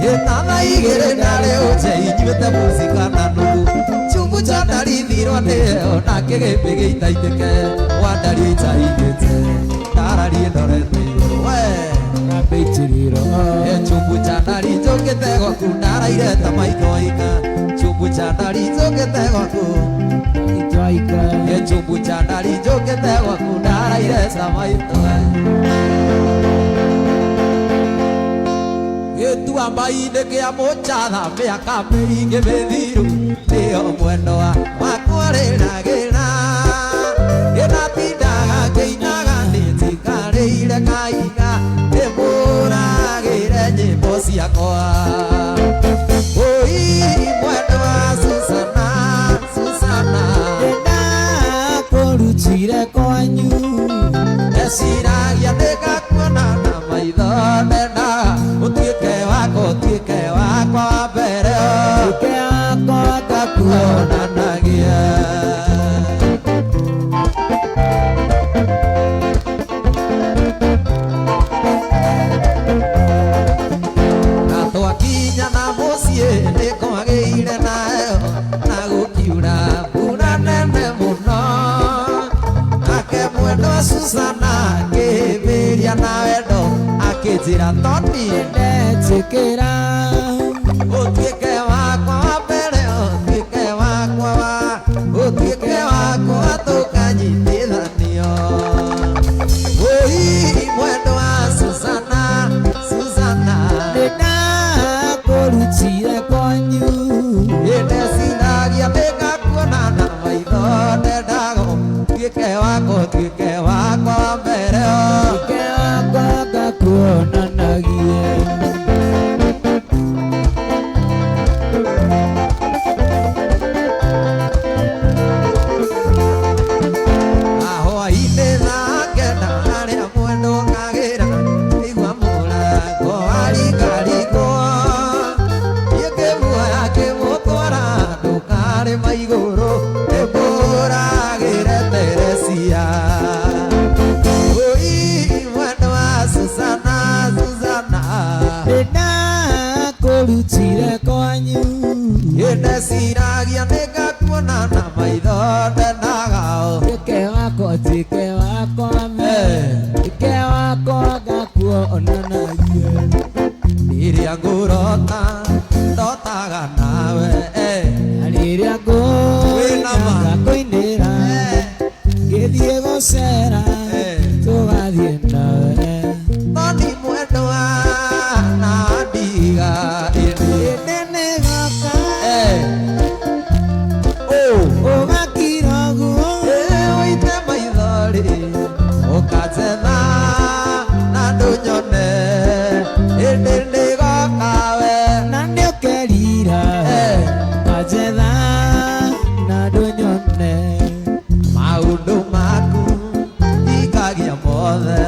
Gĩtana igĩrĩ ndarĩ ũnje inyuĩte mũcika na nuthu chumbu cha ndari thirwo nĩyo na kĩgĩmbĩ gĩitaitĩke wa ndari itaigĩte ndararie ndorete igũrũ we mĩitĩrĩro chumbu cha ndari njũkĩte gwaku ndaraire ta maitũ aika chumbu cha ndari njũkĩte gwaku maitũ aika chumbu cha ndari njũkĩte gwaku ndaraire ta maitũ gĩtuamba-inĩ kĩa mũcatha mĩaka mĩingĩ mĩthiru nĩyo mwendwa wakwa rĩragĩra gĩnatindaga ngĩinaga nĩnjikarĩire kaiga ndĩmũragĩre nyĩmbo ciakwa ũi mwendwa Susana Susana Nĩndakũrutire kwanyu ndeciragia ndĩgakuona na maitho ndendaga ũtuĩke wakwa ũtuĩke wakwa wa mbere Tuĩke wakwa ngakuonanagia. Na twakinya na mũciĩ nĩkwagĩire nayo na gũkiura mbura nene mũno nake mwendwa Susana akĩhĩmbĩria na wendo akĩnjĩra Toni Ndetĩkĩra ũtuĩke wakwa wa mbere ũtuĩke wakwa wa ũtuĩke wakwa tũkanyitithanio ũi mwendwa Susana Susana Nĩndakũrutire kwanyu ndeciragia ndĩgakuona na maitho ndendaga ũtuĩke wakwa ũtuĩke wakwa wa mbere Tuĩke wakwa ngakuonanagie. Hwaĩ-inĩ thaa kenda harĩa mwendwa okagĩra igua mũrango waringaringwo niĩ ngĩmuoya ngĩmũtwara ndũkarĩma igũrũ ndĩmũragĩre Teresia ũi mwendwa Susana Susana Nĩndakũrutire kwanyu ndeciragia nĩngakuona na maitho ndendaga Tuĩke wakwa tuĩke wakwa tuĩke wakwa. Rĩrĩa ngũrota ndotaga nawe Na rĩrĩa Wĩna ma. ngũina ngakũinĩra ngĩthiĩ gũcera tũgathiĩ nawe Toni mwendwa na ndiga ĩndĩ ĩndĩ nĩgoka Oh. ũgakira ũguo Ũite maithori ũkanjetha na ndũnyone ĩndĩ nĩgoka we na nĩũkerira wanjetha na ndũnyone maũndũ maku hingagia mothe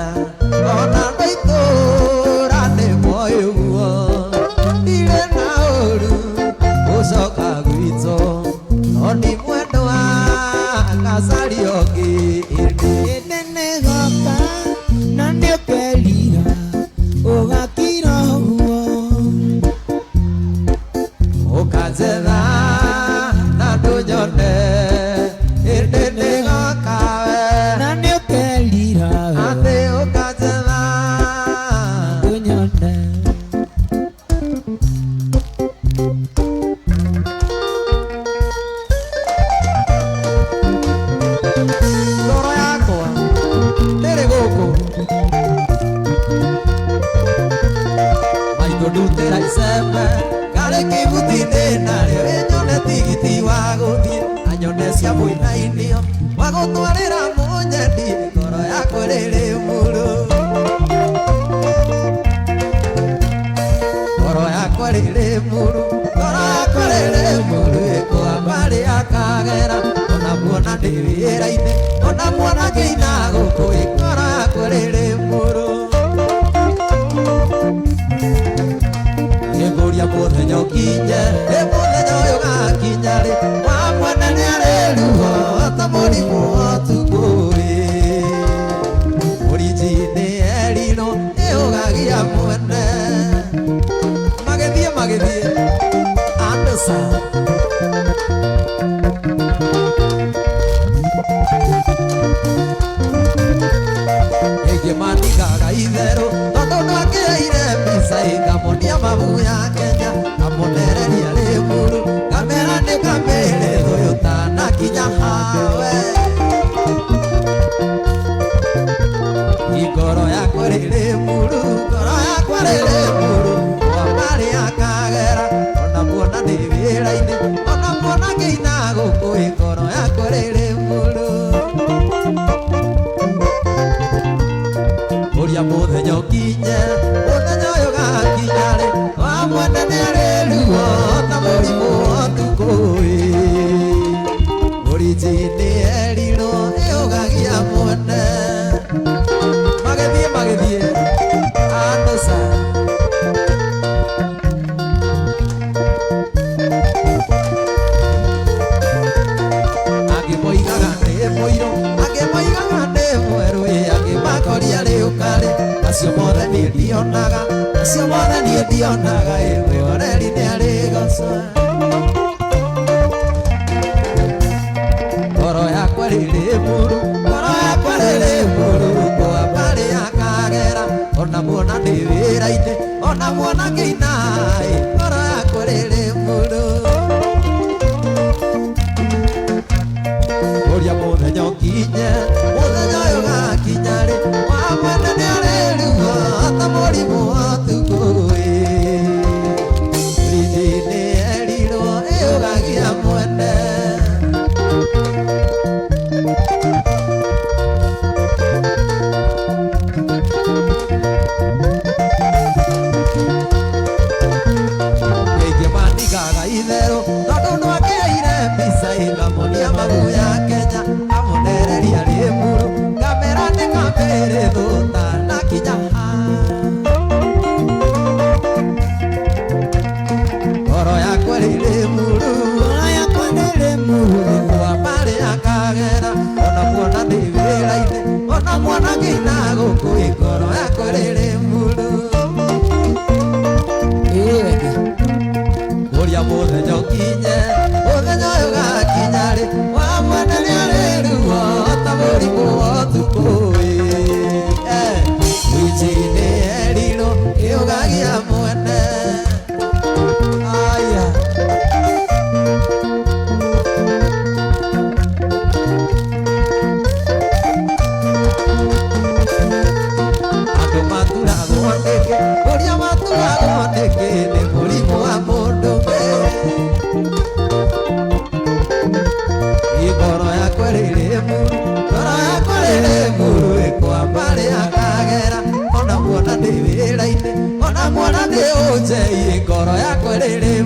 ona ndaitũra nĩ moĩ ũguo ndirĩ na ũru gũcoka gwitũ no nĩ mwendwa ngacaria ũngĩ ĩndĩ ĩndĩ nĩgoka na nĩũkerira ũgakira ũguo ũkanjetha na ndũnyone ĩndĩ nĩgoka we na nĩũkerira atĩ ũkanjetha ndũnyone ngoro yakwa ndĩrĩ gũkũ maitũ ndutĩra icembe ngarĩ kĩbuti-inĩ narĩo ĩnyone tigiti wa gũthiĩ anyone cia mũinainio wa gũtwarĩra mũnyendi ngoro yakwa rĩrĩ muru ngoro yakwa rĩrĩ muru ngoro yakwa rĩrĩ muru ĩkwa marĩ akagera ona muona ndĩ wĩra-inĩ ona muona ngĩina gũkũ ĩ ngoro yakwa rĩrĩ muru nĩngũria mũthenya ũkinye ĩ mũthenya ũyũ ũgakinya rĩ wa mwene nĩ arĩ ruo ta mũrimũ wa ũtukũ ĩ mũrinji nĩ erirwo ĩũgagia mwene magĩthiĩ magĩthiĩ andũca ĩngĩ mandigaga itherũ tondũ ndwakĩire mbica ĩkamonia mabu ya Kenya ngamonereria rĩmuru ngamera nĩ kamĩrĩ ũyũ tanakinya hawe ngoro yakwa rĩrĩ muru ngoro yakwa rĩrĩ muru wa marĩ akagera ona muona ndĩ wĩra-inĩ ona muona ngĩina gũkũ ĩ ngoro yakwa rĩrĩ muru ũria mũthenya ũkinye mũthenya ũyũ ũgakinya rĩ wa mwene nĩ arĩ ruo ta mũrimũ wa ũtukũ ĩ mũrinji nĩ erirwo ĩũgagia mwene magĩthiĩ magĩthiĩ andũca angĩ moigaga nĩ mũirũ angĩ moigaga nĩ mwerũ ĩ angĩ makoria rĩũkarĩ macio mothe niĩ ndionaga macio mothe niĩ ndionaga ĩ mwĩhoreri nĩ arĩ goca ngoro yakwa rĩrĩ muru ngoro yakwa rĩrĩ muru kwa marĩ akagera ona muona ndĩ wĩra-inĩ ona muona ngĩina ĩ ngoro yakwa rĩrĩ muru ũria mũthenya ũkinye mũthenya ũyũ ũgakinya rĩ wa mwene nĩ arĩ ruo ta mũrimũ wa ũtukũ ĩ rinji nĩ erirwo ĩũgagia mwene Kaingĩ mandigaga itherũ tondũ ndwakĩire mbica ĩkamonia mabu ya Kenya amonereria rĩmuru ngamera nĩ kamĩrĩ thũta na kinya ha ngoro yakwa rĩrĩ muru ngoro yakwa nĩrĩ muru kwa marĩ akagera ona muona ndĩ wĩra-inĩ ona muona ngĩina gũkũ ĩ ngoro yakwa rĩrĩ muru ĩĩ wenge ũria mũthenya ũkinye mũthenya ũyũ ũgakinya rĩ wa mwene nĩ arĩ ruo ta mũrimũ wa ũtukũ ĩ Wĩnji nĩ erirwo ĩũgagia mwene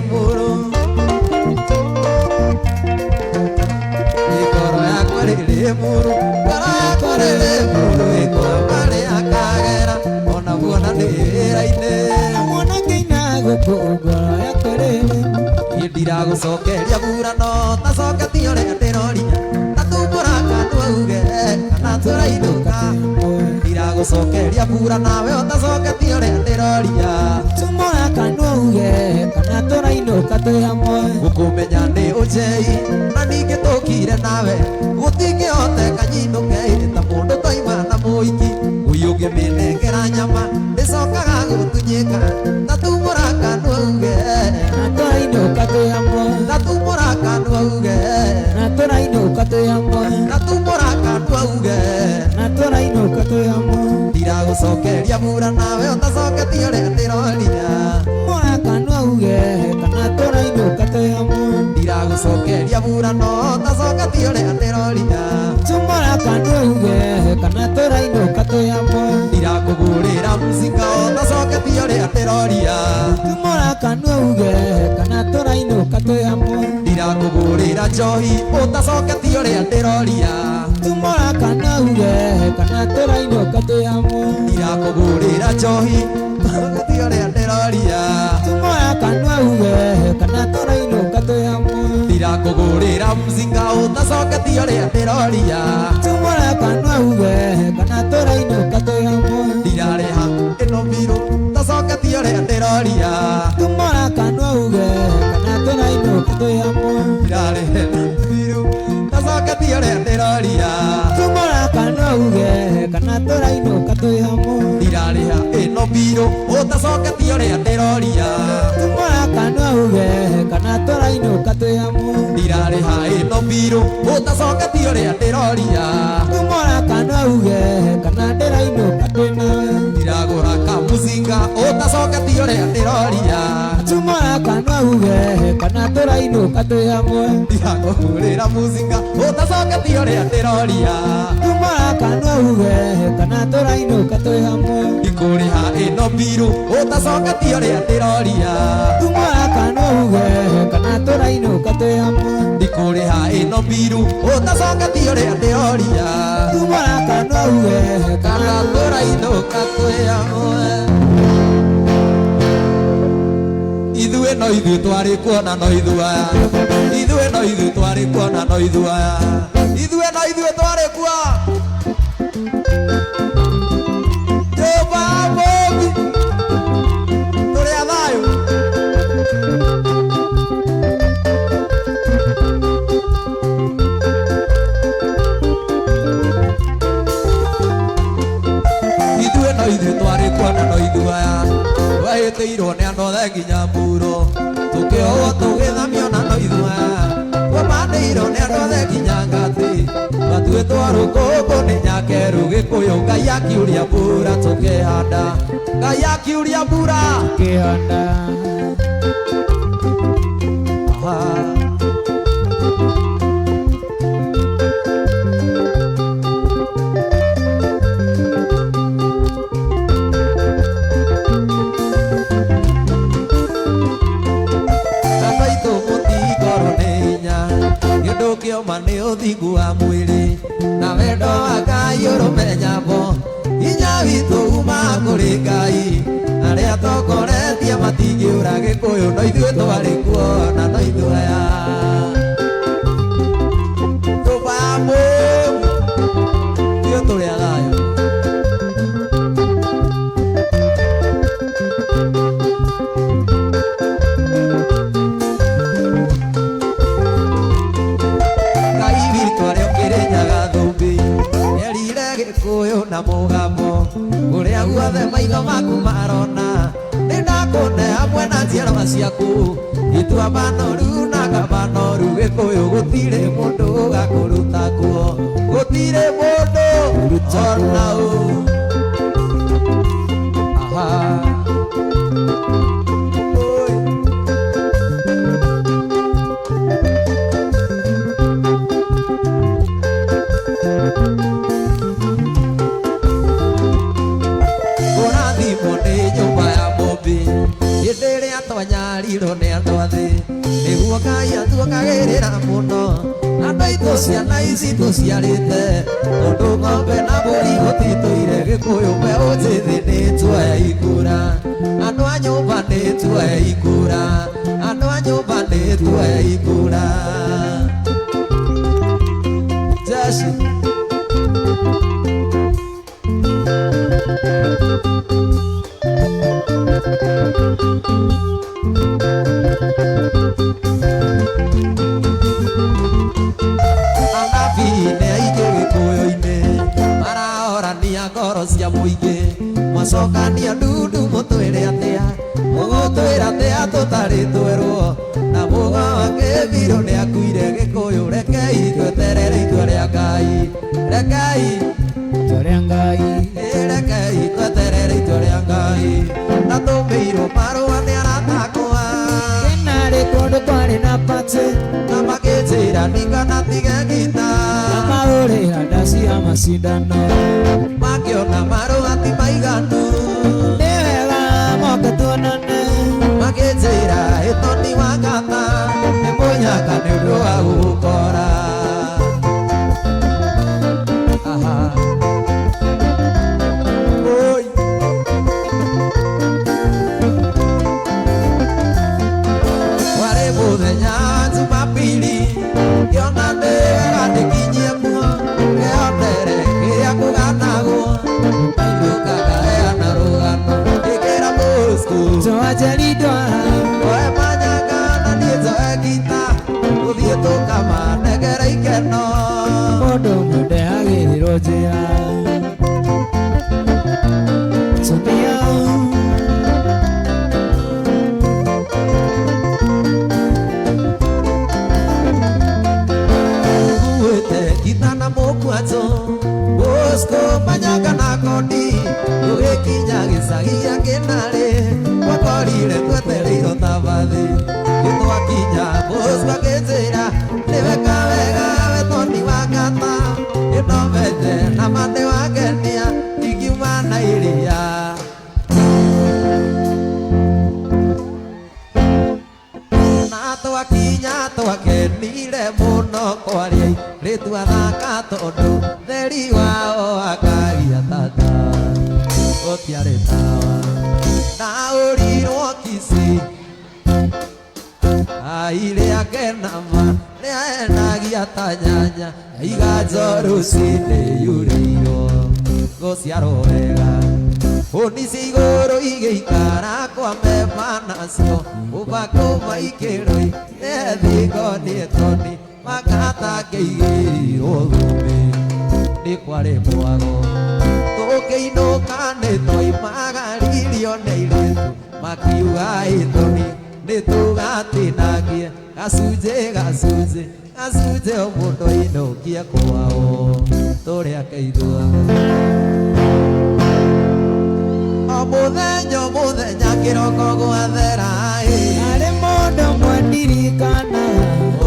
mũrũ. Ngoro yakwa rĩrĩ mũrũ, ngoro yakwa rĩrĩ mũrũ, ĩkwamba rĩa Kagera, ona muona nĩ wĩra-inĩ. Mwana ngĩina gũkũ ngoro yakwa rĩrĩ. Niĩ ndiragũcokeria burano tacoketie ũrĩa ndĩroria, tatumbũra kanua uge kana tũrainũka. Ndiragũcokeria bura nawe ũtacoketie ũrĩa ndĩroria. Tumũra kanua uge kana tũrainũka twĩ hamwe. Gũkũmenya nĩ ũnjei na ningĩ tũkire nawe, gũtingĩhoteka nyinũke ta mũndũ twaima na mũiki. Ngui ũngĩmĩnengera nyama ndĩcokaga gũtunyĩka, tatumbũra kanua uge Na tũrainũka twĩ hamwe. Tatumbũra kanua uge Na tũrainũka twĩ hamwe. Tatumbũra kanua uge Na tũrainũka twĩ hamwe. Ndiragũcokeria mbura nawe ũtacoketie ũrĩa ndĩroria. Tumũra kanua uge kana tũrainũka twĩ hamwe. Ndiragũcokeria mbura no ũtacoketie ũrĩa ndĩroria. Tumũra kanua uge kana tũrainũka twĩ hamwe. Ndirakũgũrĩra mũcinga ũtacoketie ũrĩa ndĩroria. Tumũra kanua uge kana tũrainũka twĩ hamwe. Ndirakũgũrĩra njohi ũtacoketie ũrĩa ndĩroria. Tumũra kanua uge kana tũrainũka twĩ hamwe. Ndirakũgũrĩra njohi ũtacoketie ũrĩa ndĩroria. Tumũra kanua uge kana tũrainũka twĩ hamwe. Ndirakũgũrĩra mũcinga ũtacoketie ũrĩa ndĩroria. Tumũra kanua uge kana tũrainũka twĩ hamwe. Ndirarĩha ĩno mbirũ ũtacoketie ũrĩa ndĩroria. Tumũra kanua uge kana tũrainũka twĩ hamwe. Ndirarĩha ĩno mbirũ ũtacoketie ũrĩa ndĩroria. Tumũra kanua uge kana tũrainũka twĩ hamwe. Ndirarĩha ĩno mbirũ ũtacoketie ũrĩa ndĩroria. Tumũra kanua uge kana tũrainũka twĩ hamwe. Ndirarĩha ĩno mbirũ ũtacoketie ũrĩa ndĩroria. Tumũra kanua uge kana ndĩrainũka twĩ nawe. Ndiragũra kamũcinga ũtacoketie ũrĩa ndĩroria. Tumũra kanua uge kana tũrainũka twĩ hamwe. Ndirakũgũrĩra mũcinga ũtacoketie ũrĩa ndĩroria. Tumũra kanua uge kana tũrainũka twĩ hamwe. Ndikũrĩha ĩno mbirũ ũtacoketie ũrĩa ndĩroria. Tumũra kanua uge kana tũrainũka twĩ hamwe. Ndikũrĩha ĩno mbirũ ũtacoketie ũrĩa ndĩroria. Tumũra kanua uge kana tũrainũka twĩ hamwe. Ithuĩ no ithuĩ twarĩ kuona no ithuĩ aya. Ithuĩ no ithuĩ twarĩ kuona no ithuĩ aya. Ithuĩ no ithuĩ twarĩ kuo. Jehova Mũmbi, tũrĩ a thayũ. Ithuĩ no ithuĩ twarĩ kuona no ithuĩ aya. Twahĩtĩirwo nĩ andũ othe nginya mburo. Tũkĩohwo tũgĩthamio na no ithuĩ aya. Twamandĩirwo nĩ andũ othe nginya ngatĩ. Twatuĩtwo rũkũngũ nĩ nyakerũ Gĩkũyũ. Ngai akiuria mbura tũkĩhanda. Ngai akiuria mbura kĩhanda. Aha. Andũ aitũ mũtikorwo nĩ hinya, kĩndũ kĩoma nĩ ũthingu wa mwĩrĩ na wendo wa Ngai ũrũme nyambo. Hinya witũ umaga kũrĩ Ngai, arĩa tongoretie matingĩũra Gĩkũyũ, no ithuĩ twarĩ kuo na no ithuĩ aya. Nyũmba ya Mũmbi, ithuĩ tũrĩ a thayũ. Ngai witũ arĩa ũkĩrĩnyaga thũmbĩ, erire Gĩkũyũ na mũgambo, kũrĩa guothe maitho maku marona, nĩndakũne hamwe na njiarwa ciaku. Gĩtuamba noru na kamba noru, Gĩkũyũ gũtirĩ mũndũ ũgakũruta kuo, gũtirĩ mũndũ ona ũ. Aha. Oi. Kũrathimwo nĩ nyũmba ya Mũmbi, hĩndĩ ĩrĩa twanyarirwo nĩ andũ othe. Ngai atuokagĩrĩra mũno andũ aitũ ciana ici tũciarĩte tondũ ng'ombe na mbũri gũtitũire Gĩkũyũ mbeũ njĩthĩ nĩ tuoya ikura andũ a nyũmba nĩ tuoya ikura andũ a nyũmba nĩ tuoya ikura Jesu anabii nĩ aingĩ Gĩkũyũ-inĩ marahorania ngoro cia mũingĩ mwacokania ndundu mũtwĩre atĩa mũgũtwĩra atĩa tũtarĩ twerwo na mũgo wa Kĩbirũ nĩ akuire Gĩkũyũ rekei tweterere itua rĩa Ngai rekei Itua rĩa Ngai rekei tweterere itua rĩa Ngai na tũmĩirwo marũa nĩ aratakwa Kĩnarĩ kũndũ kwarĩ na party na makĩnjĩra ndikanatige ngita na mahũrĩra ndaci ya macindano makĩona marũa ti maiganu nĩ wega moke tuonane makĩnjĩra ĩtoni wa ngata nĩ mũnyaka nĩ ũndũ wa gũkora aha oi warĩ mũthenya Jumapili ngĩona nĩ wega ndĩkinyie kuo ngĩonere kĩrĩa kũganagwo ainũka ngaheana rũgano ngĩkĩra Bosco twanjeridwa Oe manyanga na niĩ njoe ngita tũthiĩ tũkamanengere ikeno mũndũ ũmwe ndehagĩrĩrwo njĩra tumia Ũguĩte ngita na mũkwanjũ Bosco manyanga na kondi tũgĩkinya gĩcagi gĩa Kĩnarĩ twakorire twetereirwo ta bathi nĩtwakinya Bosco akĩnjĩra nĩ weka wega we Toni wa ngata ĩnomete na ma nĩwangenia ingiuma na iria na twakinya twakenire mũno kwaria rĩtwa thaka tondũ theri wao akagia tata gũtiarĩ tawa ndaũrirwo Kisii ai rĩake nama rĩaenagia ta nyanya iganjo rũcinĩ yurĩirwo gũciarwo wega hũni cia igũrũ igĩikara kwa mema nacio ũbakũma ikĩrũi nĩthingo nĩ toni makatakĩigĩirwo thũmbĩ nĩ kwarĩ mwago tũkĩinũka nĩ twoimagaririo nĩ airĩtu makiuga ĩtoni nĩ tũgatinagie gacunjĩ gacunjĩ gacunjĩ o mũndũ ainũkie kwao tũrĩ akeithua o mũthenya o mũthenya kĩroko gwathera ĩ harĩ mũndũ ũmwe ndirikanaga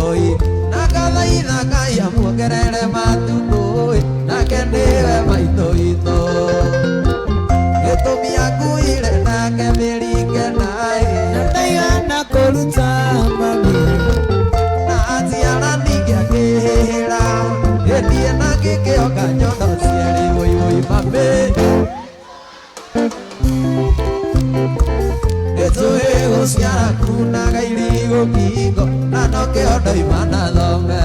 oi nakathaitha Ngai amuongerere matukũ ĩ nake nĩwe maitũ witũ gĩtũmi akuire nake mĩringe naĩ na ndaigana kũruta mami na njiara ningĩ akĩhĩhĩra ĩthiĩ na ngĩkĩoka nyondo cierĩ wũi wũi mami nĩtũĩ gũciara kunaga irigũ ngingo na nokĩo ndoima na thome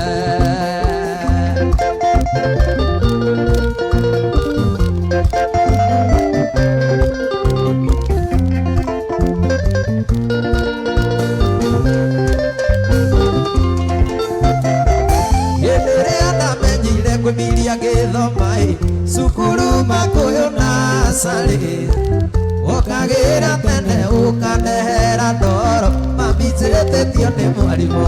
hĩndĩ ĩrĩa ndamenyire kwĩmiria gĩthoma ĩ cukuru Makũyũ na Carĩ ũkagĩra tene ũkandehera ndoro mami njĩtĩtio nĩ mwarimũ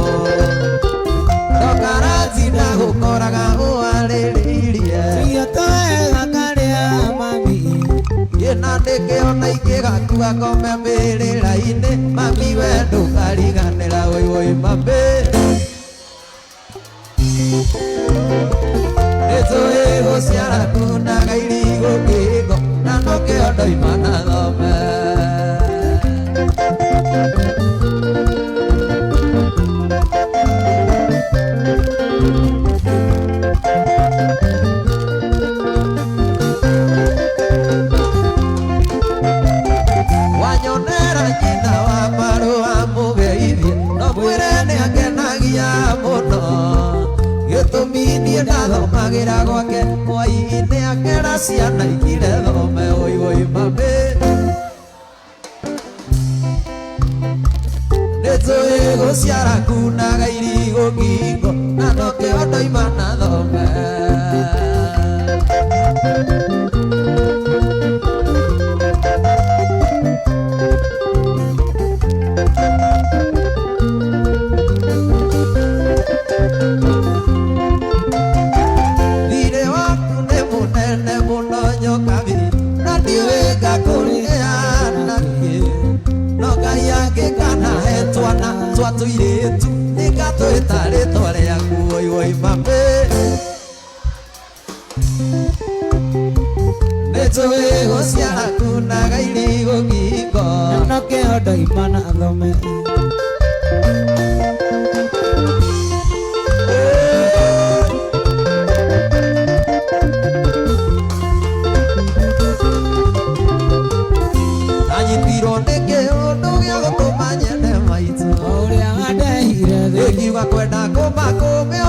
ndokarathi ndagũkoraga ũwarĩrĩirie Tiga twega karĩa mami ĩna ndĩkĩona ingĩgakua ngome mbĩrĩra-inĩ mami we ndũkariganĩra wũi wũi mami nĩtũĩ gũciara kunaga irigũ ngingo na nokĩo ndoima na thome Ciana ikire thome oi oi mami. Nĩtũĩ gũciara kunaga irigũ ngingo na nokĩo ndoima na thome. Thirĩ waku nĩ mũnene mũno nyokabi na ndiũĩ ngakũrĩha nakĩ. No Ngai angĩkanahe twana twa tũirĩtu nĩngatwĩta rĩtwa rĩaku oi oi mami. Nĩtũĩ gũciara kunaga irigũ ngingo. Nokĩo ndoima na thome. Anyitirwo nĩ kĩũndũ gĩa gũtũma nyende maitũ. O ũrĩa wandehire thĩ. Ĩngiuga kwenda kũmakũmĩa.